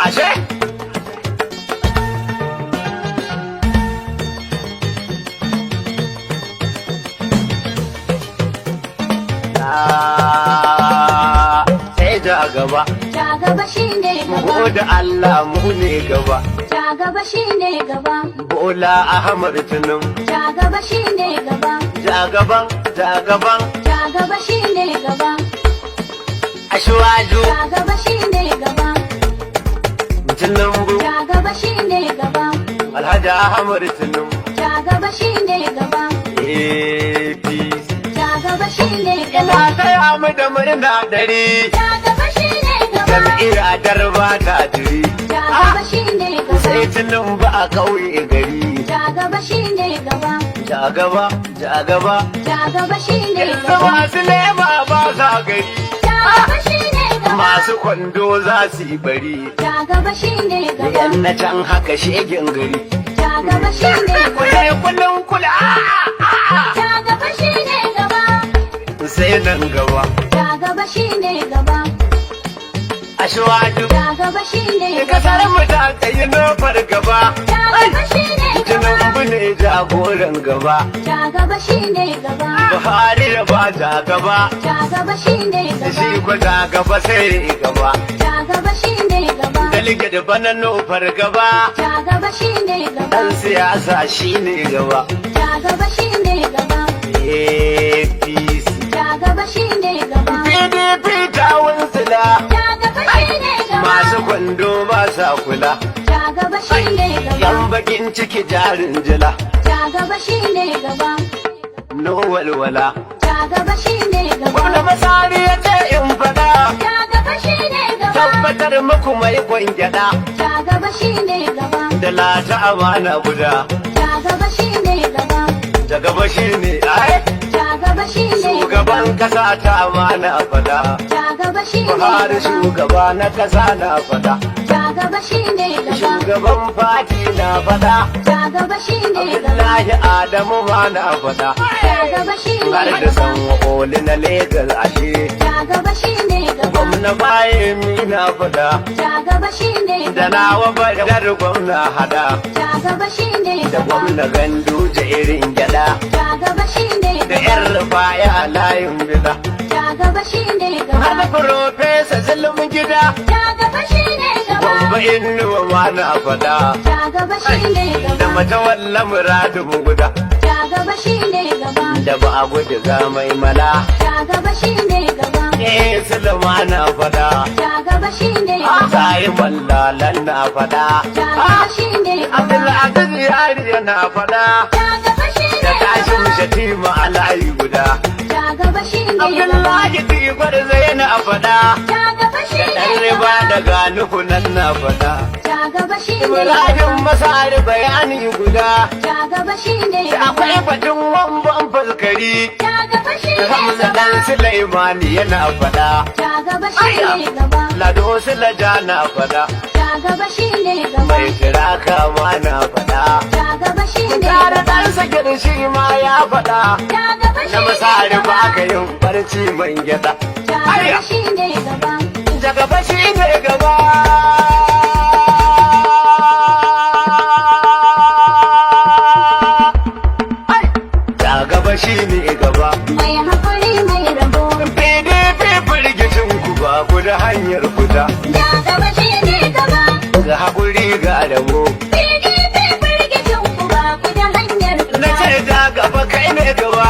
Ashe? Ah, sai ja gaba. Ja gaba shine Mu gaba. da Allah mu ne gaba. Ja gaba shine gaba. Bola Ahmad Tinubu. Ja gaba shine gaba. Ja gaban, ja gaban. Ja gaba shine gaba. Asiwaju. Ja gaba shine gaba. Tinubu. Ja gaba shine gaba. Alhaji Ahmad Tinubu. Ja gaba shine gaba. APC. Ja gaba shine Ina gaba. taya mu da murna dari. Ja gaba shine gaba. Jam'iyyar darba ta jiri. Ja gaba shine gaba. Sai Tinubu a ƙauye gari. Ja gaba shine gaba. Ja gaba, ja gaba. Ja gaba shine Yanzu gaba. masu lema ba sa gari. Ja gaba shine gaba. Masu kwando za su yi bari. Ja gaba shine gaba. Yan na can haka shegen gari. Ja gaba shine gaba. Kule kulun kula. Ja gaba shine gaba. Sai nan gaba. Ja gaba shine gaba. Asiwaju. Ja gaba shine gaba. Kasar mu ta tsayi nofar gaba. Ja gaba shine gaba. Tinubu ne jagoran gaba. Ja gaba shine gaba. Buhari da ba ja gaba. Ja gaba shine Shi gaba. ko ja gaba sai gaba. Ja gaba shine gaba. Delegate bana nofar gaba. Ja gaba shine gaba. Dan siyasa shine gaba. Ja gaba shine gaba. APC. Ja gaba shine gaba. PDP ta wuntsila. Ja gaba shine gaba. Masu kwando ba sa kula. Ja gaba shine gaba. Yan bakin ciki jarin jila. Ja gaba shine gaba. No walwala. Ja gaba shine gaba. Gwamna Masari ya ce in faɗa. Ja gaba shine gaba. Tabbatar muku mai gwangyada. Ja gaba shine gaba. Da lata amana guda. Ja gaba shine gaba. Da gaba shi ne ai. Ja gaba shine gaba. Shugaban kasa ta amana fada. Ja gaba shine Buhari gaba. shugaba na kasa na fada. Ja gaba shine gaba. Shugaban fati na fada. Ja gaba shine gaba. Abdullahi Adamu ma na fada. Ja gaba shine Har da gaba. san oli na Legas ashe. Ja gaba shine gaba. Gwamna bayan mi na fada. Ja gaba shine Da gaba. nawa badar gwamna hada. Ja gaba shine Da gaba. gwamna ganduje irin gyada. Ja gaba shine Da gaba. yan rufaya a layin bida. Ja gaba shine Har da gaba. farofesa zulumin gida. Ja gaba shine gaba. Gwamba inuwa ma na fada. Ja gaba shine Da gaba. matawalla muradin guda. Ja gaba shine gaba. Da ba a gudu ga mai mala. Ja gaba shine gaba. Eh sulma na fada. Ja gaba shine gaba. Sai mallalan na fada. Ja gaba shine gaba. Abdulaziz yari yana fada. Ja gaba shine Da tashin gaba. shatima a layi guda. Ja gaba shine gaba. Abdullahi Tigwar zai na fada. Ja gaba shine Ɗan riba gaba. daga Nuhu nan na fada. Ja gaba shine Ibrahim gaba. Masari bayani guda. Ja gaba shine Da gaba. akwai batun wamban faskari. Ja gaba shine Hamza gaba. dan Sulaimani yana fada. Ja gaba shine gaba. Lado Sulaja na fada. Ja gaba shine gaba. Mai tiraka ma na fada. Ja gaba shine Tare gaba. dan sakin shi ma ya fada. Ja gaba Na shine masari gaba. ba ka yin barci man gyada. Ja gaba shine gaba. Ja gaba shi ne gaba. Ai! Ja gaba shi ne gaba. Mai hakuri mai rabo. PDP firgicin ku ba ku da hanyar fita. Ja gaba shine gaba. Ga hakuri ga rabo. PDP firgicin ku ba ku da hanyar Na fita. ce ja gaba kai ne gaba.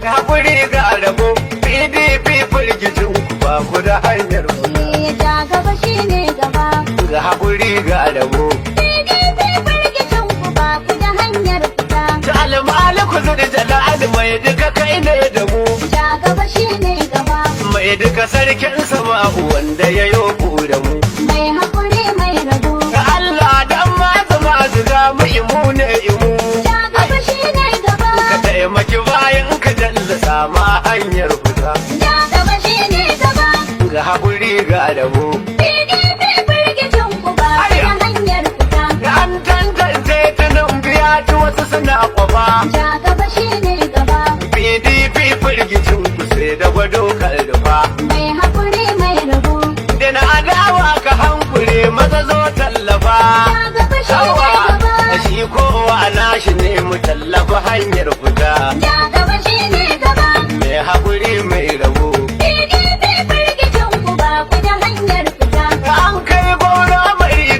Ga hakuri ga rabo. PDP firgicin ku ba ku da hanyar fita. Eh, ja gaba shine gaba. Ga hakuri ga rabo. PDP firgicin ku ba ku da hanyar fita. Ta almaliku zuri jalali mai duka kai ne da mu. Ja gaba shine gaba. Mai duka sarkin sama'u wanda ya yo da mu. Mai hakuri mai rabo. Ga Allah dan mazu mazu ga mu imu ne imu. Ja gaba shine gaba. Ka taimaki bayan ka jallasa ma hanyar fita. Ja gaba shine gaba. Ga hakuri ga rabo. PDP firgicin ku ba ku da hanyar fita. Da an tantance tunan biya ci wasu suna kwafa. Ja gaba shine gaba. PDP firgicin ku sai da gwado kaldufa. Mai hakuri mai rabo. Da na adawa ka hankure maza zo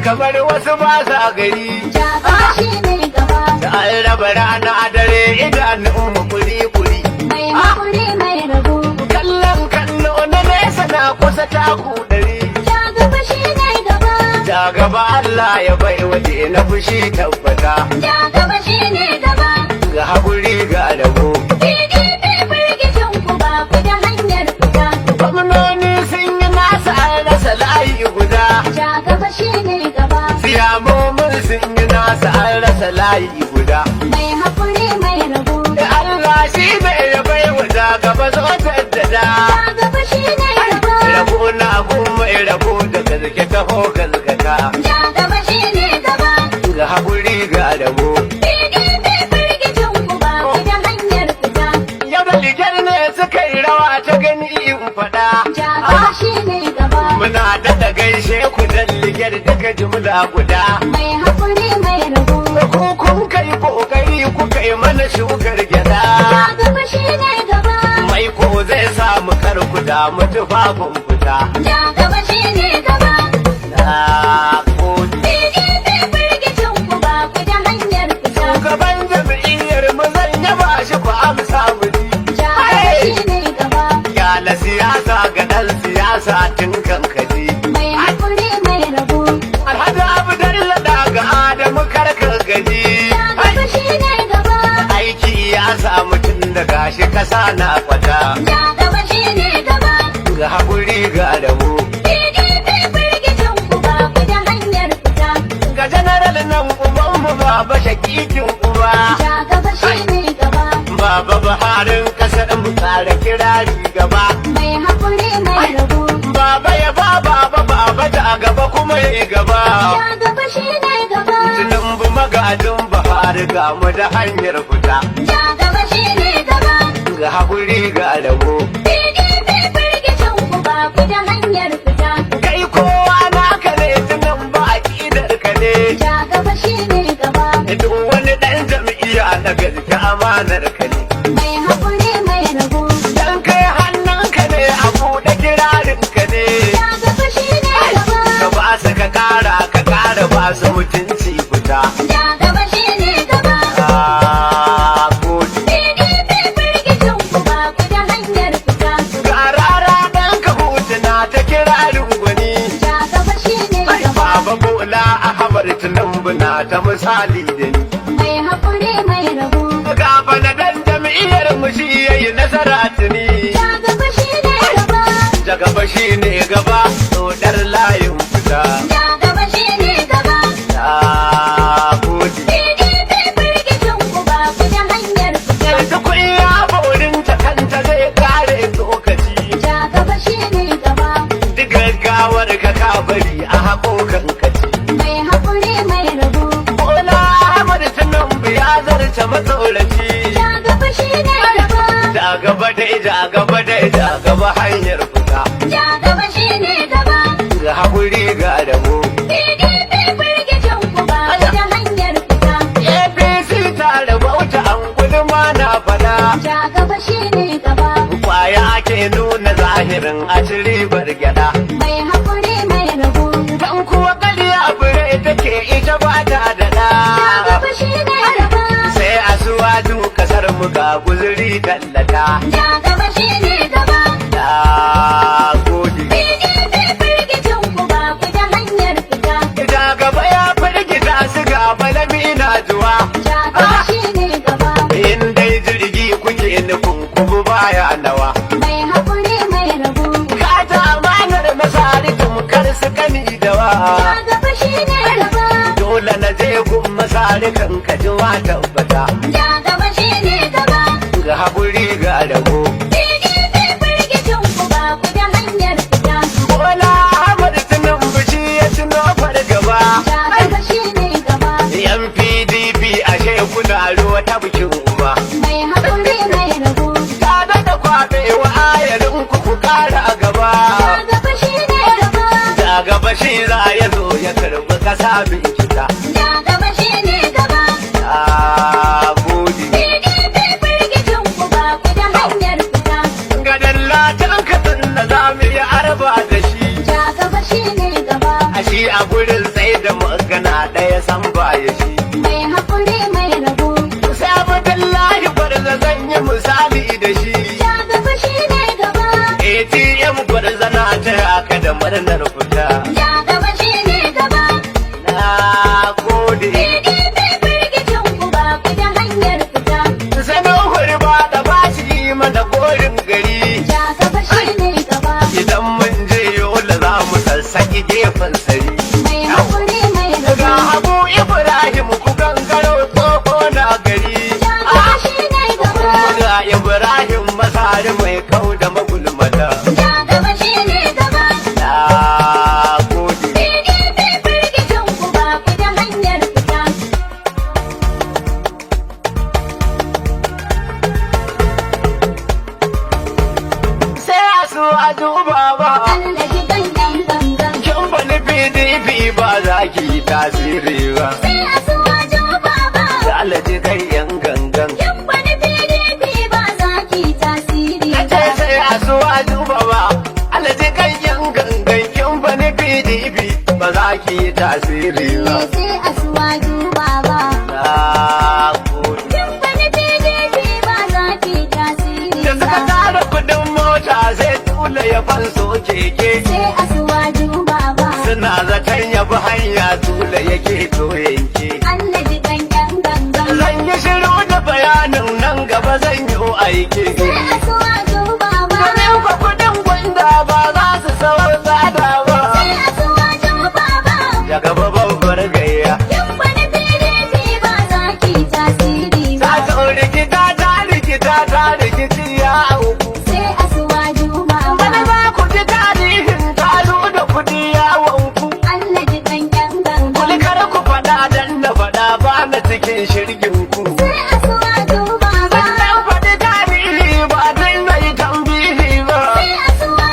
Kamar wasu ba sa gari. Ja gaba shi ne gaba. Da an raba rana a dare idanun mu kuri-kuri. Mai haƙuri mai rabo. Kallon kallo na nesa na kusa taku 100. Ja gaba shi ne gaba. Ja gaba Allah ya bai waje na fushi tabbata. Ja gaba shi ne gaba. Ga haƙuri ga rabo. PDP firgicin ku ba ku da hanyar fita. Gwamnoni sun yi nasa an rasa layi guda. Ja gaba shi ne gaba. Siyamomin sun yi nasa an rasa layi guda. Mai haƙuri mai rabo. Da Allah shi ne ya bai wa ja gaba zo jaddada. Ja gaba shi ne gaba. Rabo na kuma rabo da gaske taho gaskata. Ja gaba shi ne gaba. Ga haƙuri ga rabo. PDP firgicin ku ba ku da hanyar fita. Yau da ligar ne suka yi rawa ta gani in faɗa. Ja gaba shi ne gaba. Muna daɗa gaishe ku dan ligar duka jumla guda. Mai haƙuri mai rabo. Ku kun kai kokari kuka yi mana shukar gyaɗa. Ja gaba shi ne gaba. Mai ko zai samu karku da tufafin fita. Ja gaba shi ne gaba. Na gode. PDP firgicin ku ba ku da hanyar fita. Shugaban jam'iyyar mu zan yaba shi ku amsa mu ji. Ja gaba shi ne gaba. Kyala siyasa ga ɗan siyasa tun kan kaji. Mai haƙuri mai rabo. Alhaji Abdalla ga Adamu karka gaji. Ja gaba shi ne gaba. Aiki ya samu tun da gashi kasa na kwata. Ja gaba shi ne gaba. Ga haƙuri ga rabo. PDP firgicin ku ba ku da hanyar fita. Ga janaral nan ubanmu baba shakikin uba. Ja gaba shi ne gaba. Baba Buharin kasar mu tsara kirari gaba. Mai haƙuri mai rabo. Baba ya ba baba baba da gaba kuma ya gaba. Ja gaba shi ne gaba. Tinubu magadin Buhari ga mu da hanyar fita. Ja gaba shi ne gaba. Ga haƙuri ga rabo. PDP firgicin ku ba ku da hanyar fita. Kai kowa naka ne Tinubu aƙidar ka ne. Ja gaba shi ne gaba. Duk wani ɗan jam'iyya na gaske amanar ka ne. Mai haƙuri mai rabo. Dan kai hannunka ne a buɗe kirarin ka ne. Ja gaba shi ne gaba. Ka ba su ka ƙara ka ƙara ba su mutunci fita. Ja gaba shi ne gaba. Ah, gode. PDP firgicin ku ba ku da hanyar fita. Ga rara ɗan ka hutuna ta kirarin gwani. Ja gaba shi ne gaba. Baba Bola Ahmad Tinubu na ta misali da ni. Mai haƙuri mai rabo. Ga bana dan jam'iyyar mu shi yayi nasara tuni. Ja gaba shi ne gaba. Ja gaba shi ne gaba, dodar layin fita. Ja gaba shi ne gaba. Na gode. PDP firgicin ku ba ku da hanyar fita. Yanzu kun ya borin ta kanta zai kare tsokaci. Ja gaba shi ne gaba. Duk gaggawar ka ka bari a haƙoƙan kaci. Mai haƙuri mai rabo. Bola Ahmad Tinubu ya zarce matsoraci. Ja gaba shi ne gaba. Ja gaba dai ja gaba dai ja gaba hanyar fita. Ja gaba shi ne gaba. Ga haƙuri ga rabo. PDP firgicin ku ba ku da hanyar fita. APC ta rabauta an gudu ma na fada. Ja gaba shi ne gaba. Kwaya ake nuna zahirin a ci ribar gyada. Mai haƙuri mai rabo. Dan kuwa ƙarya fure take ita ba ta daɗa. Ja gaba shi ne gaba. Sai a suwaju kasar mu ga guzuri tallata. Ja gaba shi ne gaba. Na gode. PDP firgicin ku ba ku da hanyar fita. Ja gaba ya firgita su ga balami na juwa. Ja gaba shi ne gaba. In dai jirgi kuke nufin kubu baya nawa. Mai haƙuri mai rabo. Ka ta amanar masari tamkar su kani dawa. Ja gaba shi ne gaba. Dole na je gun masari kan ka ji wa tabbata. Ja gaba shi ne gaba. Ga haƙuri ga rabo. PDP firgicin ku ba ku da hanyar fita. Bola Ahmad Tinubu shi ya tuno fargaba. Ja gaba shi ne gaba. Yan PDP ashe kuna ruwa ta bikin uba. Mai haƙuri mai rabo. Ta daɗa kwaɓe wa ayarin ku ku ƙara a gaba. Ja gaba shi ne gaba. Da gaba shi za ya zo ya karɓi ƙasa binkita. Ja gaba shi ne gaba. Na gode. PDP firgicin ku ba ku da hanyar fita. Ga dallatan katsin da za mu yi arba da shi. Ja gaba shi ne gaba. A shi a gurin sai da mu ya san ba ya shi. Mai haƙuri mai rabo. Sai Abdullahi Gwarza zan yi misali da shi. Ja gaba shi ne gaba. ATM Gwarza na taya ka da murnar fita. Ja gaba shi ne gaba. Na gode. PDP firgicin ku ba ku da hanyar fita. Sanin ba da ba shi mana gorin gari. Ja gaba shi ne gaba. Idan mun je Yola za mu sassaki gefen sari. Mai haƙuri mai Ga rabo. Habu Ibrahim ku gangaro tsoho na gari. Ja gaba shi ne gaba. Ga Ibrahim Masari mai kau da magulmata. Ja gaba shi ne gaba. Na gode. PDP firgicin ku ba ku da hanyar fita. Sai a so a duba ba. Allah ji gangan gangan. Kin bani PDP ba za ki yi tasiri ba. Sai a suwa baba. Alaji kai yan gangan. Yan wani PDP ba za ki tasiri Na ba. ce sai a so a duba ba. Alaji kai yan gangan. Kin bani PDP ba za ki yi tasiri ba. Sai a suwa baba. Na gode. Yan wani PDP ba za ki tasiri Da suka ba. tara kudin mota sai tula ya fanso keke. Sai a suwa baba. Suna zaton ya bi hanya tula yake to yanke. Allah ji gangan gangan. Zan yi shiru da bayanin nan gaba zan yi aiki. Sai a suwa baba. Domin kwa kudin gwanda ba za su sawar tsada ba. Sai a suwa baba. Ya gaba babbar gayya. Yan wani PDP ba za ki tasiri Ta ba. ta rikita ta rikita ta rikici ya auku. Sai a suwa Bana baba. za ku ji tarihin talo da kudi ya wanku. Allah ji gangan gangan. Kulkar ku faɗa dan na faɗa ba na cikin shirgin ku. Sai a suwa baba. Sannan faɗi tarihi ba dan na yi tambihi ba. Sai a suwa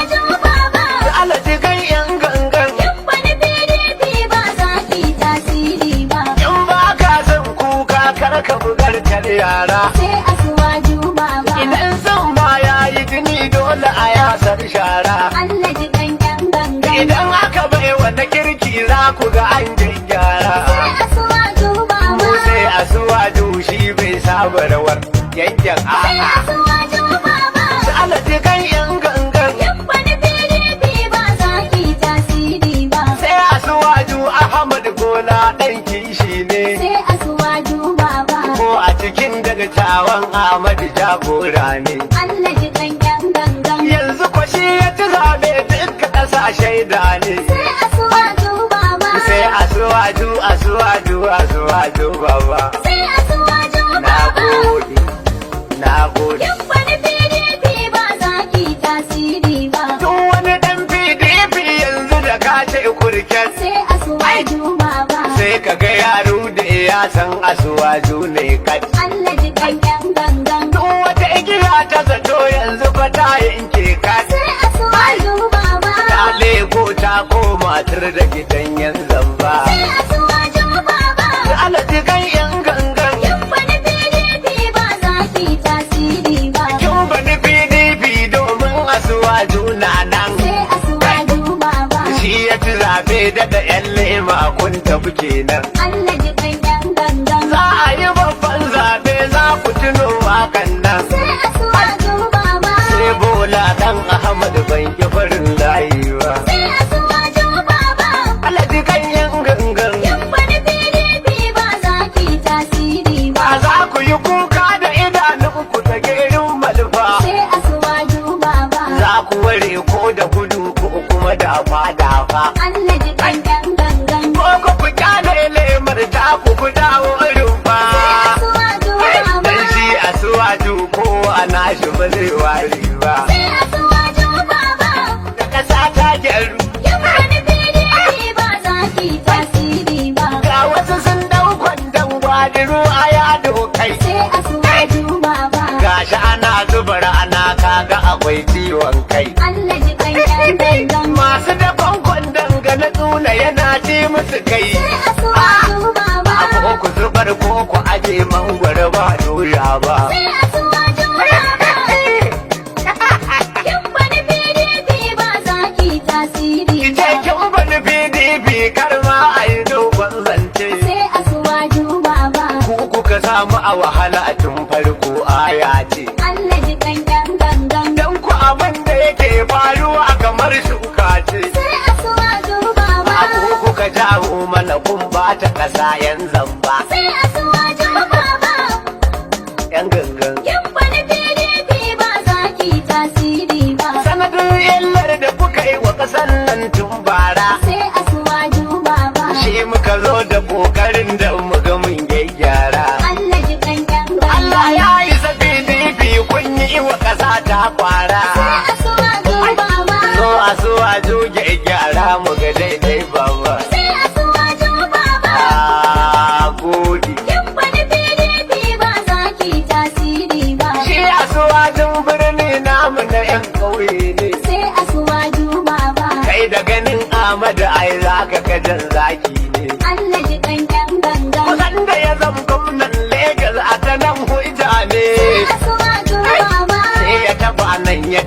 baba. Alaji kai yan gangan. Yan wani PDP ba za ki tasiri ba. In ba ka son kuka kar ka bugar kar yara. Sai a suwa baba. Idan son ma ya yi jini dole a yasar shara. Allah ji gangan gangan. Idan aka bai wanda kirki za ku ga an gyara. Sai a suwa Mu baba. sai a suwa shi bai saba rawar yankin Sai a'a. a suwa baba. Alaji kan yan gangan. Yan wani PDP ba za ki tasiri ba. Sai a suwaju Ahmad Gona ɗan kishi ne. Sai a suwa baba. Ko a cikin daga Ahmad jagora ne. Allah ji gangan gangan. Yanzu kwa shi ya ci zaɓe duka ƙasa shaida ne. Sai a suwa baba. Sai a suwaju a suwaju a suwaju baba. Sai a suwa Na baba. gode, na gode. Yan wani PDP ba za ki tasiri ba. Duk wani ɗan PDP yanzu da ka ce kurken. Sai a suwa baba. Sai ka ga yaro da ya san asuwaju ne kat. Allah ji gangan gangan. Duk wata igiya ta zato yanzu fa ta yanke kat. Sai a suwa baba. Ta leko ta koma tur da gidan yan zamba. Sai a suwa baba. Alaji kan yan gangan. Yan wani PDP ba za ki tasiri ba. Kin bani PDP domin asuwaju na nan. Sai a suwa baba. Shi ya ci zaɓe daga ‘yan lema kun tafi kenan. Allah ji gangan gangan. Za a yi babban zaɓe za ku tuno wakan nan. Sai a suwa baba. Sai Bola ɗan Ahmad ban ki farin layi ba. Sai a suwa baba. Alaji kan yan gangan. Yan wani PDP ba za ki tasiri ba. Ba za ku yi kuka da idanunku ta gerin malfa. Sai a suwa baba. Za ku ware ko da gudu ko kuma dafa dafa. Allah ji gangan gangan. Ko ku ku kyale lemar ta ku ku dawo rumfa. Sai a suwa baba. Dan shi a suwaju kowa na shi ba zai ware ba. Sai a suwa baba. Da ƙasa ta gyaru Yan wani PDP ba za ki tasiri ba. ga wasu sun dau kwandon gwadiru a yado kai. Sai a suwa baba. Gashi ana zuba rana kaga akwai ciwon kai. Allah ji gangan gangan. Masu dakon kwandon ga na tsula yana ci musu kai. Sai a suwa baba. Ko ku zubar ko ku aje mangwaro ba doya ba. Sai a suwa baba. Yan wani PDP ba za ki tasiri Ita ba. kin bani PDP kar ma a yi dogon zance. Sai a wahala a tun farko aya ce. Allah ji kan yan gangan. Dan ku abin da yake faruwa kamar shuka ce. Sai Asuwaju baba. Abu kuka jawo mana kun ba ta ƙasa yan zamba. Sai Asuwaju baba. Yan gangan. Kin wani PDP ba za ki tasiri ba. Sanadin illar da kuka yi wa ƙasar nan tun bara. Sai Asuwaju baba. Shi muka zo da ƙoƙarin da mu ga mun gyaggyara. Allah ji kan yan Allah gangan. ya yi sa PDP kun yi wa ƙasa ta kwara. Sai Asuwaju baba. So a so a juge gyara mu ga daidai baba. Sai Asuwaju baba. A gode. Kin wani PDP ba za ki tasiri ba. Shi asuwajin birni namu na 'yan ƙauye ne. Sai Asuwaju baba. Kai da ganin Ahmadu ai zaka ga jan zaki ne. Allah ji kan yan gangan. Kusan da ya zama gwamnan Legas a ta nan hujja ne. Sai Asuwaju baba. Sai ya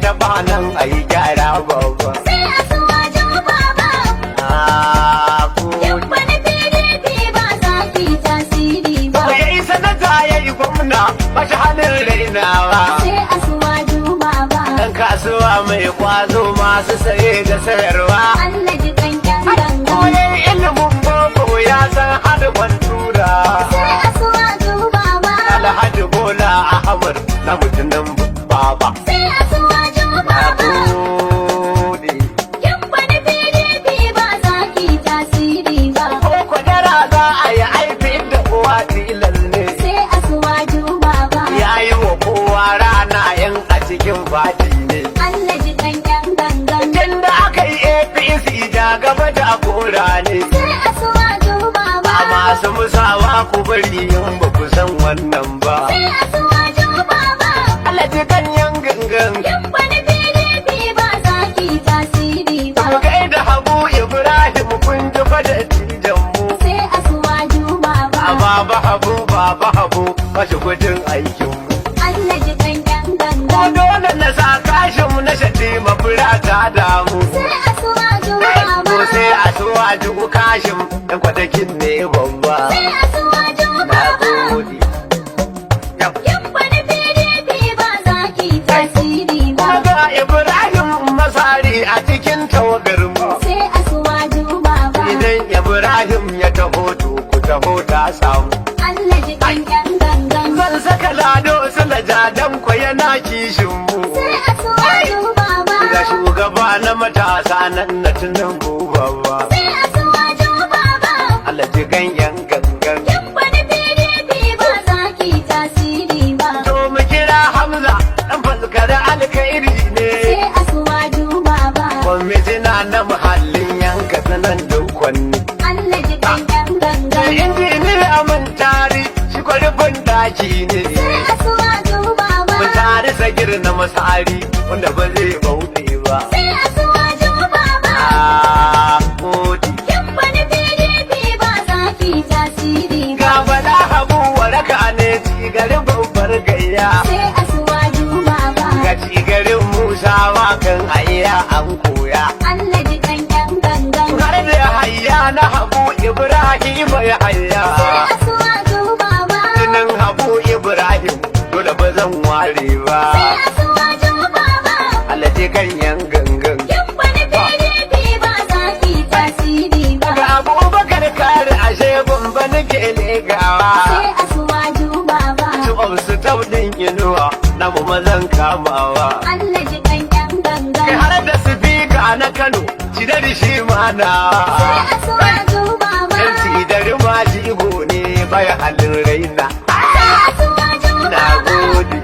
taba nan a yi gyara babba. Sai Asuwaju baba. A Kin gode. wani PDP ba za ki tasiri ba. Ya yi sanata ya yi gwamna ba shi halin rainawa. Sai Asuwaju baba. Ɗan kasuwa mai kwazo masu saye da sayarwa. Allah ji kan yan gangan. Koyan ilimin boko ya san harkar tura. Sai Asuwaju baba. Alhaji Bola Ahmad na mutumin baba. Sai Asuwaju Na baba. gode. Kin wani PDP ba za ki tasiri ba. Ko kwadara za a yi aifi da uwa tilas ne. Sai Asuwaju baba. Ya yi wa kowa rana yan a cikin fati ne. Allah ji kan yan gangan. Tun da aka yi APC ja gaba da kora ne. Sai Asuwaju baba. A masu musawa ku bari in ba ku san wannan ba. Sai Asuwaju baba. Alhaji ganyen gangan. Kin wani PDP ba za ki tasiri ba. Mu gaida Habu Ibrahim kun ji fada tijan mu. Sai Asuwaju baba. A baba Habu baba Habu kashe kudin aikin mu. Allah ji kan yan Ko gangan. dole na sa kashin mu na shati mafura ta damu. Sai Asuwaju Ko baba. sai a so a ji kashin ɗan kwatakin ne babba. Sai Asuwaju Na baba. gode. Yau. Kin wani PDP ba za ki tasiri ba. Ga Ibrahim Masari a cikin tawagar mu. Sai Asuwaju baba. Idan Ibrahim ya taho to ku taho ta samu. Allah ji kan yan gangan. Zan saka lado sulaja dan ko yana kishin mu. Sai Asuwaju baba. Ga shugaba na matasa nan na tunan baba. Sai Asuwaju baba. Allah ji ganyen gangan. Kin wani PDP ba za ki tasiri ba. To mu kira Hamza dan falkar alkhairi ne. Sai Asuwaju baba. Kwamitina na muhallin yanka sanan dukwanni. Allah ji kan yan gangan. Injiniya mun tari shi kwarfin daki ne. Sai Asuwaju baba. Mun tari sagir na masari wanda ba zai bauɗe ba. Sai Asuwaju baba. A gode. Kin wani PDP ba za ki tasiri ba. Ga bala habu waraka ne cigarin babbar gayya. Sai Asuwaju baba. Ga cigarin Musa wakan ayya an koya. Allah ji kan yan gangan. Har da hayya na habu Ibrahim ya hayya. Sai Asuwaju baba. Jinin habu Ibrahim dole ba zan ware ba. Sai Asuwaju baba. Allah ce kan yan gangan. Kin wani PDP ba za ki tasiri ba. Ga Abubakar kare ashe gumba nake legawa. Sai Asuwaju baba. Tuɓar su taudin inuwa na mu mazan kamawa. Allah ji kan yan Kai gangan. har da sifika na Kano, cidari shi mana. Sai Asuwaju baba. Yan cidari ma jigo ne baya halin raina. Sai Asuwaju Na baba. gode.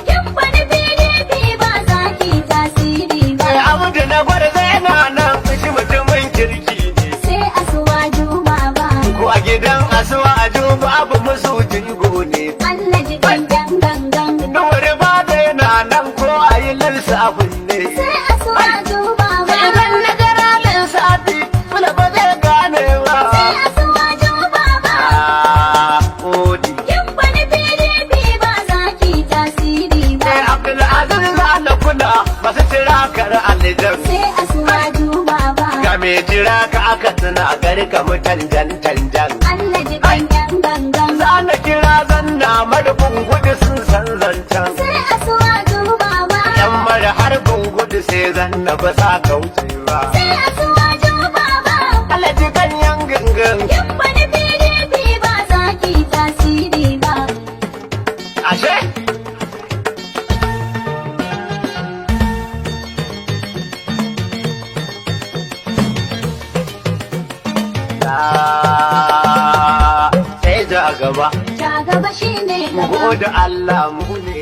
Kin wani PDP ba za ki tasiri ba. Kai abu da na gwada zai na nan shi mutumin kirki ne. Sai Asuwaju baba. Ko a gidan asuwa a babu musu jigo ne. Allah ji kan yan gangan. Dore ba da yana nan ko a yi lissafin ne. Sai Asuwaju baba. Idan na gara lissafi, sula ba zai gane ba. Sai Asuwaju baba. Ah, gode. Kin wani PDP ba za ki tasiri ba. Sai Abdulaziz za na kula masu tirakar alijan. Sai Asuwaju baba. Ga mai jira ka aka tuna gari ka mutan jan tanjan. Allah ji kan yan gangan. Za na kira Mara Bungudu sun san zancen. Sai Asuwaju Baba. Yan mara har Bungudu sai zanna ba sa kauce ba. Sai Asuwaju Baba. Alaji ganyen gangan. Kin faɗi PDP ba za ki tasiri ba. Ashe? Sai ja gaba. Ja gaba shine Mu gaba. gode Allah mu ne.